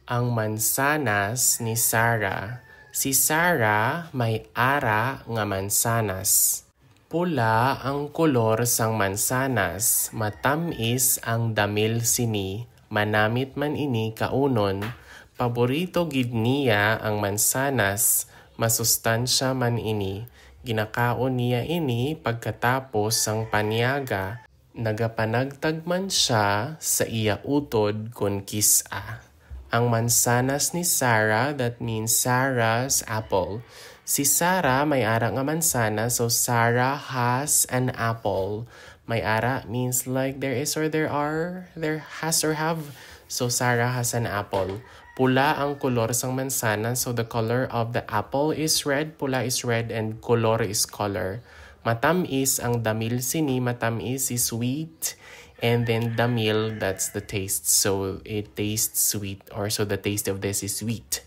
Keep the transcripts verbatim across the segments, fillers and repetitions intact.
Ang mansanas ni Sarah. Si Sarah may ara nga mansanas. Pula ang kolor sang mansanas, matam-is ang damil sini, manamit man ini kaunon. Paborito gid niya ang mansanas, masustansya man ini. Ginakaon niya ini pagkatapos sang panyaga. Nagapanagtag man sia sa iya utod kon kis-a. Ang mansanas ni Sarah, that means Sarah's apple. Si Sarah may ara nga mansanas, so Sarah has an apple. May ara means like there is or there are, there has or have. So Sarah has an apple. Pula ang kolor sang mansanas, so the color of the apple is red, pula is red, and kolor is color. Matam-is ang damil sini, matam-is is sweet. And then damil, that's the taste. So it tastes sweet, or so the taste of this is sweet.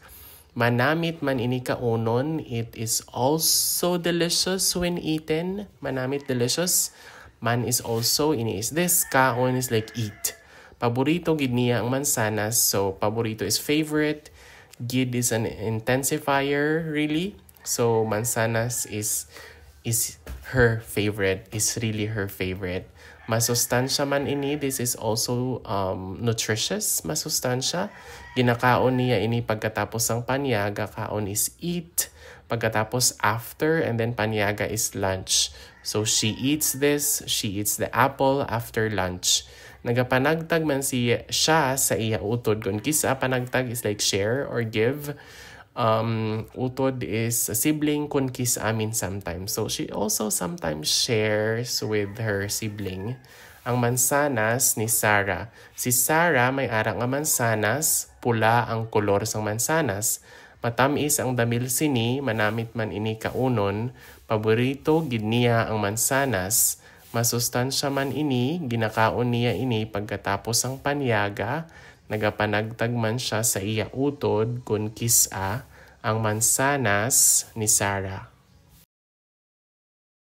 Manamit man ini kaunon, it is also delicious when eaten. Manamit, delicious. Man is also, ini is this. Kaon is like eat. Paborito gid niya ang mansanas. So paborito is favorite. Gid is an intensifier, really. So mansanas is is her favorite, is really her favorite. Masustansya man ini, this is also um, nutritious, masustansya. Ginakaon niya ini pagkatapos sang panyaga, kaon is eat, pagkatapos after, and then panyaga is lunch. So she eats this, she eats the apple after lunch. Nagapanagtag man si siya sa iya utod, kon kis-a, panagtag is like share or give. Um, utod is a sibling, kon kis-a means sometimes. So she also sometimes shares with her sibling. Ang mansanas ni Sarah. Si Sarah may ara nga mansanas, pula ang kolor sang mansanas. Matam-is ang damil sini, manamit man ini kaunon. Paborito gid niya ang mansanas. Masustansya man ini, ginakaon niya ini pagkatapos sang panyaga. Nagapanagtag man siya sa iya utod kon kis-a. Ang mansanas ni Sarah.